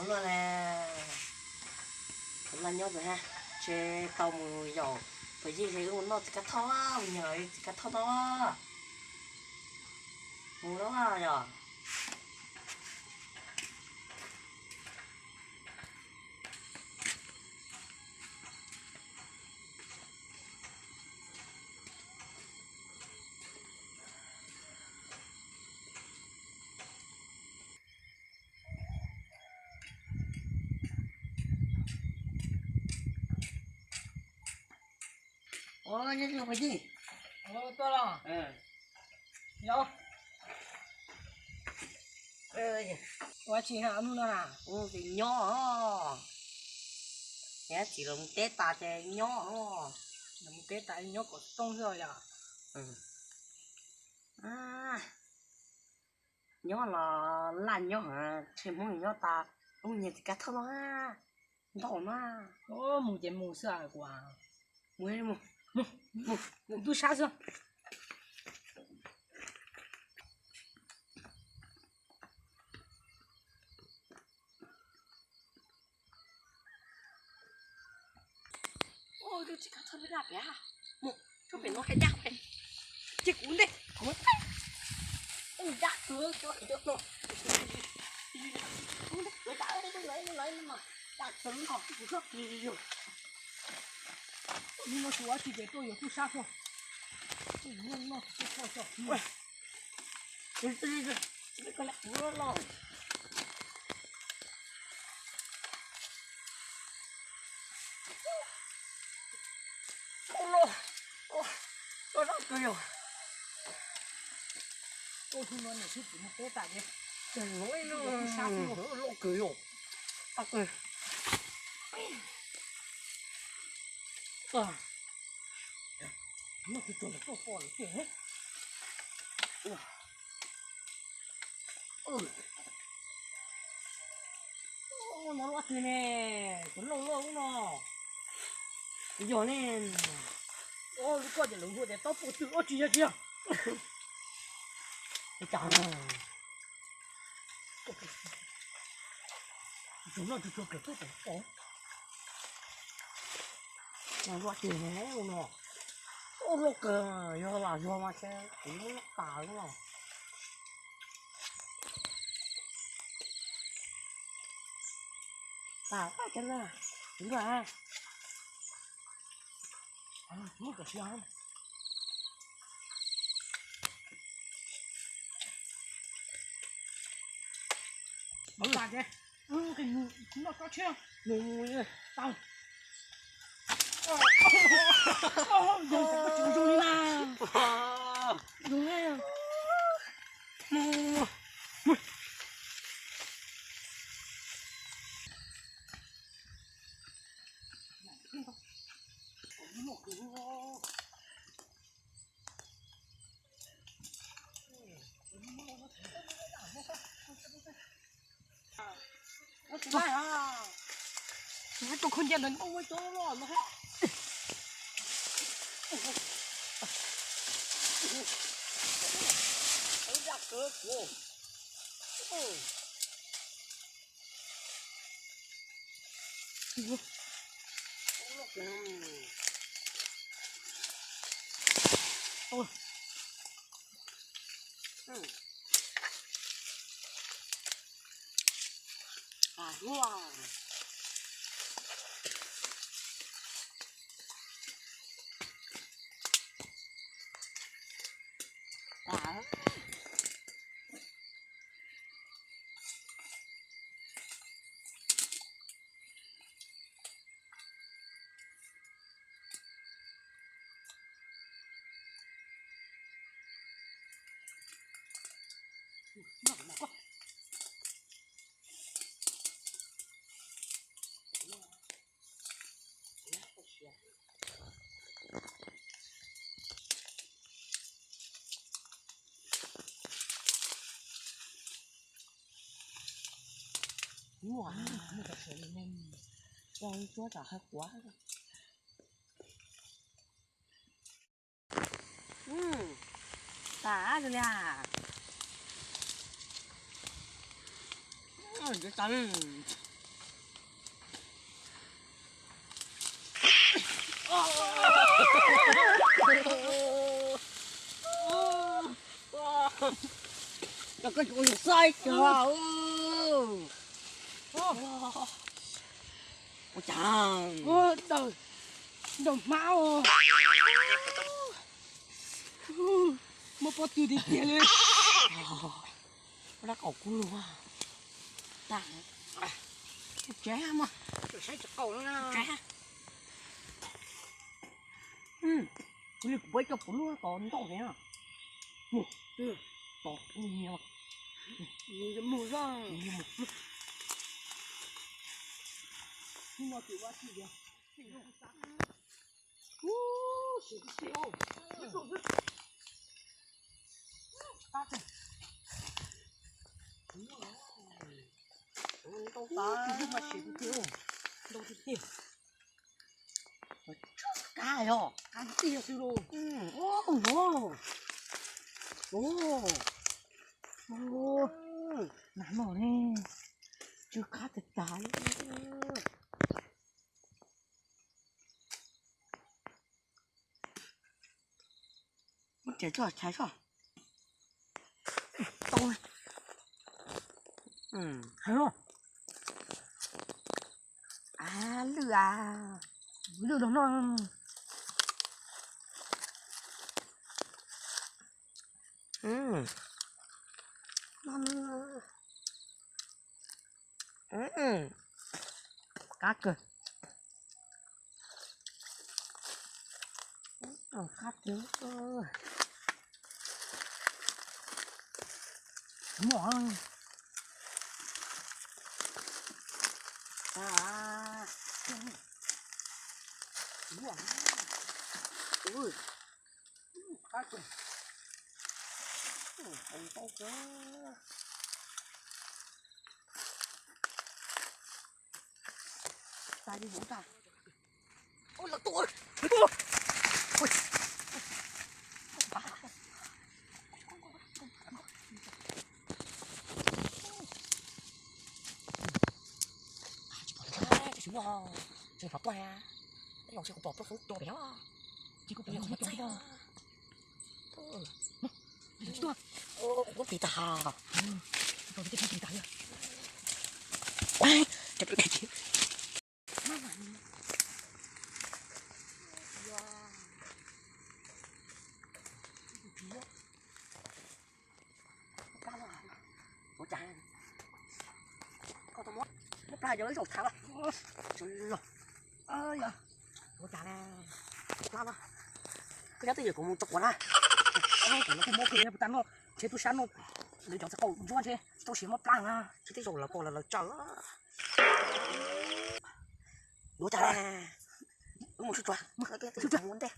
Los na, laj nyob ntawd ha, tsev tau mus yaum pawg yij es wb mus noj txiv kab thoj, mus nyiag txiv kab thoj no. Mus lawm yog. Ua, nyob zoo pawg yij. Tuaj los. Yog. Ua tsis hais hnub no na? Ua ces nyob os. Niam txiv los mus teb tas ces nyob os. Los mus teb tas nyob kom tooj xwb yog. Nyob los laj nyob heev, ntshe Hmoob nyob tas, ub, nyiag txiv kab thoj no, ntau na. Mus ces mus xwb kuv. Mus, mus, mus, mus tub sab xwb. Ua, tsis kab thoj daj pem, mus tso pem no hais daj pem. Ces kuv ntej, kuv ntej. Daj kawg, daj kawg no. Daj kawg no, kuv tso. Nim no tsis ua tsis ces tuaj yuav tub sab xwb. Noj tsis tau txog. Loj kawg yog. Tuaj hnub no niam thiab txiv mus teb tas ces loj kawg yog. Noj tsis tau tuaj pom lawm tiag. No loj tiag ne, cov loj loj ub no. Yog ne, lub koj ces lawv hu tias taub pov twm, ob tsis yog tsis yog. Cas no tsis tshua kawm tuaj pom pom. Loj tiag ne no. Ub, loj kawg, yog lam yog mas ces kuv lub loj tas lawm. Tas tas ces na, kuv na. Muab kom siav. Mus tas ces, noj tsob tshiab. Mus, mus, tau. Zoo, zoo li na. Zoo na. Mus, mus, mus. Tus khaub ncaws ntawd noj ua cov loj no. Ua, muaj cov suav li neeg, ua ib suab tsam hawv quav. Tas li a. Cov tas li. Cov koj tsis ua yus saib cov. Ua cas? Daws, daws hmab os. Muab pob tw tiag tiag li. Ua dab qaum kub lug. Tag. Tsev mas. Saib tsis qaum no na. Tsev. Kuv li kuv pab coj kuv lub tos ntau thiab. Mus, tos mus. Mus zoj. Hnub no tsis ua tsis tias. Ub, siv tiag tiag. Ntau tas, ntau tiag tiag. Qab yog qab tiag xwb lauj. Ub, ub, ub, nag no ne, tsw qab tag tag li. Muab riam tso, tshais tso. Tau. Hais no. A, lwj a, lwj los no. Qab kawg. Qab kawg. Muaj. Qab kawg. Tau kawg. Tag li hauv tag. Ua lawv tuaj, lawv tuaj. Tsis pom, tsis pom tuaj, tej zaum tsis kuv pom plob foob tua pem os. Tsis kuv pom, tsis pom. Kuv pom pis tag ha. Ua cas koj tau muab, muab plab cov lawv zaum thav los. Ua cas na, plab los. Koj nyob twj ywm kuv mus tso quav na. Kuv los kuj muab kuv tas no, ntshe tub sab no, lawv cov txiv qaub ntsuab ntshe tsis tau siav muab plab na. Ntshe tej zaum lawv pom lawv tsaws. Ua cas na, wb mus tsuag tsuag, mus ntej.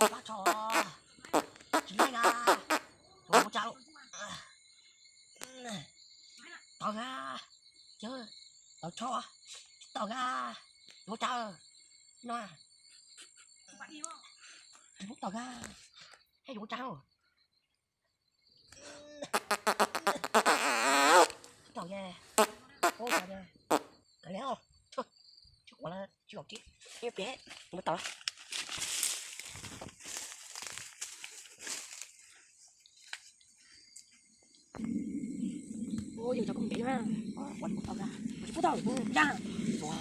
Ua plab tso, tsis laij na, ua cas, tawv na, tawv tso, tawv na, ua cas no, tawv na, es ua cas. Tsis tau ye. Ua cas ye. Kav liam os. Tsis quav lawm, tsis laus tib. Nyob pem, kuv mus tau. Ua yog cov koj ntev na. Ua tsis pub tau, ua tsis pub tau, ya. Ua,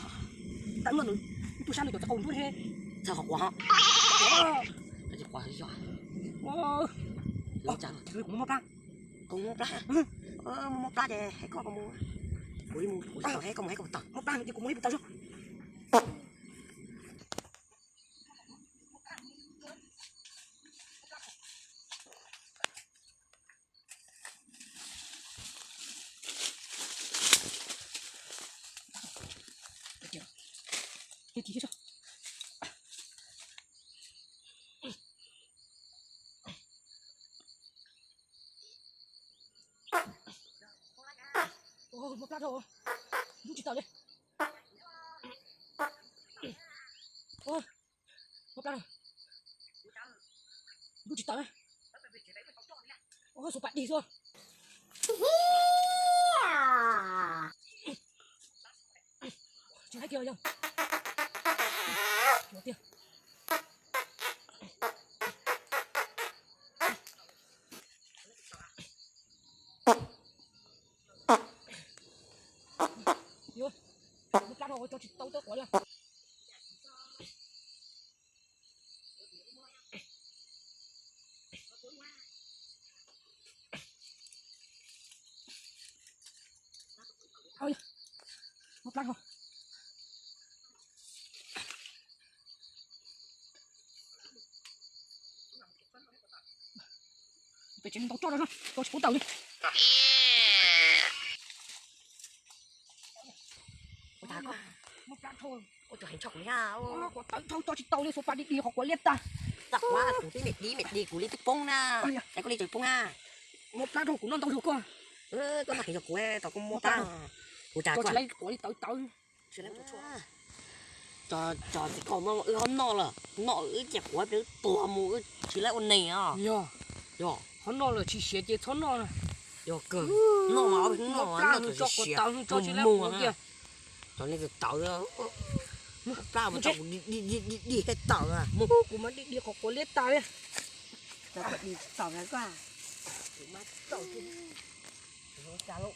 tau luaj nws, tub sab nws cov txiv qaub ntuab thiab. Txog qhov quav. Tsis quav yog. Ua, kuv muab plab. Kuv muab plab. Muab plab ces hais koj, koj mus. Kuv li mus, kuv tau hais koj mus, hais koj mus tau. Muab plab ces kuv mus ib pliag tau xwb. Ua, muab plab rau, lub tsis tau li. Ntuj tsis tawm. Ua xuas pas dig xwb. Tsis haib kiag yog. Tiag. Muab plab rau ua tso tsis tau tej quav li. Muab plab rau. Peb tsev ntau tso rau no, tso tsis pub tawm li. Ua cas koj muab plab dhau, ua cas heev tshaj kuv thiab. Quav tawv dhau tso tsis tau li, xuas pas dig dig qhov quav liab tag. Txawm kuv twb me di me di kuv li twb poob na. Es koj li tseem poob na. Muab plab dhau kuv noj ntau zog koj. Koj noj heev zog kuv, tau koj muab plab. Ua cas koj tsis laib quav li tawv tawv. Tso tsis koj muab wb ho noj lawm, noj wb ces quav peb tuag mus wb tsis laib ua neeg os. Yog, yog ho noj lawm tsis siav ces txhob noj. Yog kawg, noj mas ob peb hnub noj mas noj txog tsis siav, tso tsis laib ua kiag. Tso nej tawv, plab mas tso kuv dig dig dig dig dig tawm mus. Kuv mas dig dig qhov quav liab tag li. Tawm koj, kuv mas tawm.